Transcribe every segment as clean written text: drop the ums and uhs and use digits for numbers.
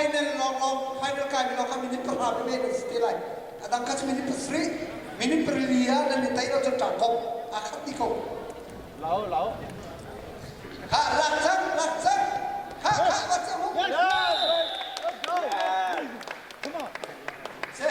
Final lawnglawng, final kaimi lawng kha minute pahra veve nan si te lai. A dang kha cu minute pasarih, minute parili ah nan i tei lo cun ṭang kong aa khat dih ko. Lau, lau. Kha lak cang, lak cang. Kha, kha, va cang. Yes! Let's go! Come on. Se.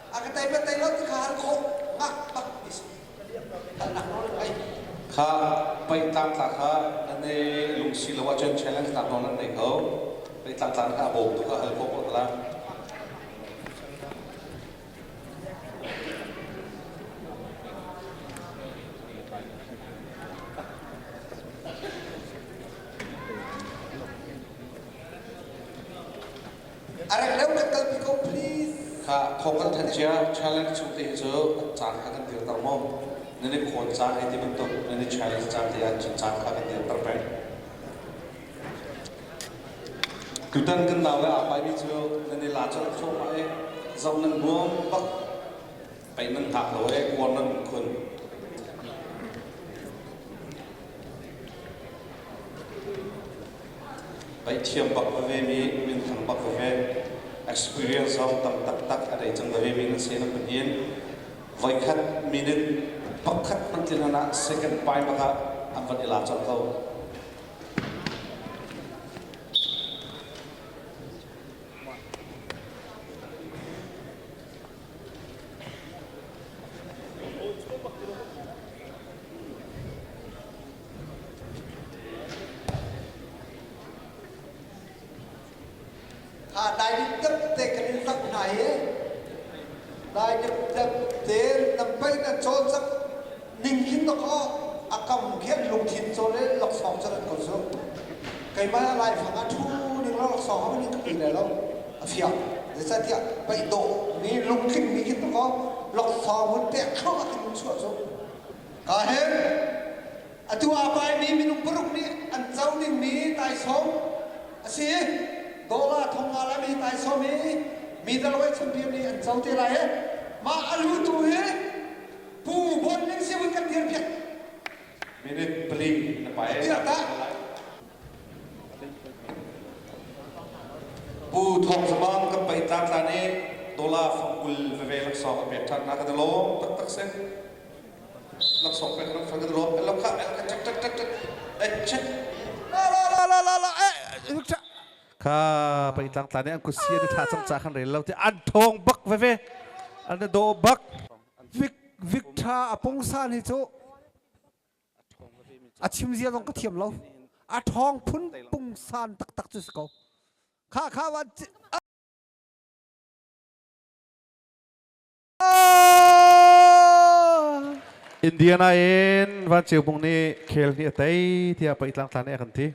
A ka tei ma tei lo ti kha hal khawh ngak bak ti si. Halnak nawl ngei. Kha pei tlangtla kha nan i lungsi lo ahcun challenge nak nawl nan nei kho. Pei tlangtla kha a bawm tu kha hal khawh ko la. A rek leo kan kalpi ko please. Kha thawng kan thanh cia challenge chung te hi cu caan kha kan dirter maw? Nan i khawn caan hei ti bantuk nan i challenge caan te ah cun caan kha kan dirter peng. Tutan kan nau le aa paimi cu nan i la colh thluahmah i zoh nan nuam bak pei nan hngak lo e kuar nan um khun. Paih bak veve mi, minthang bak veve, experience zong tam taktak a nei cang veve mi nan si nan pahnih. Voikhat minute pakhat hmanh tlin hlan ah second pai bak ah an van i la colh ko. Kha dai dip te kan in sak hna hi dai dip te nan pei nan cawl cak ning khin na kho a kam khen lungthin cawl le laksawng cu an ko su keimah lai fang ah thu ning lo laksawng ha ning ka pi le lo a fiang zeicahtiah paih dawh mi lungtling mi khin na kho laksawng hun pek thluah ah khin chuah cu ka hen Atu aa paimi minung paruk nih an co dingmi taisawm a si. Dollar thong nga lami taisawm hi middleweight champion nih an co te lai i mah a lutu hi Pu Bon Ling Si vun kan dir piak. Minute pali na pai. Dir ta. Pu Thawng Zamang kan pai tla tla nih dollar fangkul veve laksawng a pek ṭhan na kan i lawm taktak si. Laksawng pek ram fang kan lawm lo kha tak tak tak tak eh check La la la la la la eh kha pei tlang tla nih an kusi an i thla cang ca khan rel lo ti an thong bak veve an do bak Vic Victor a pungsan hi cu a chim zia zong ka thiam lo a ṭhawng phun pungsan taktak cu si ko kha kha van Indiana in Van Ceu Bung nih khel nih a tei tiah paih tlangtla nih a kan ti.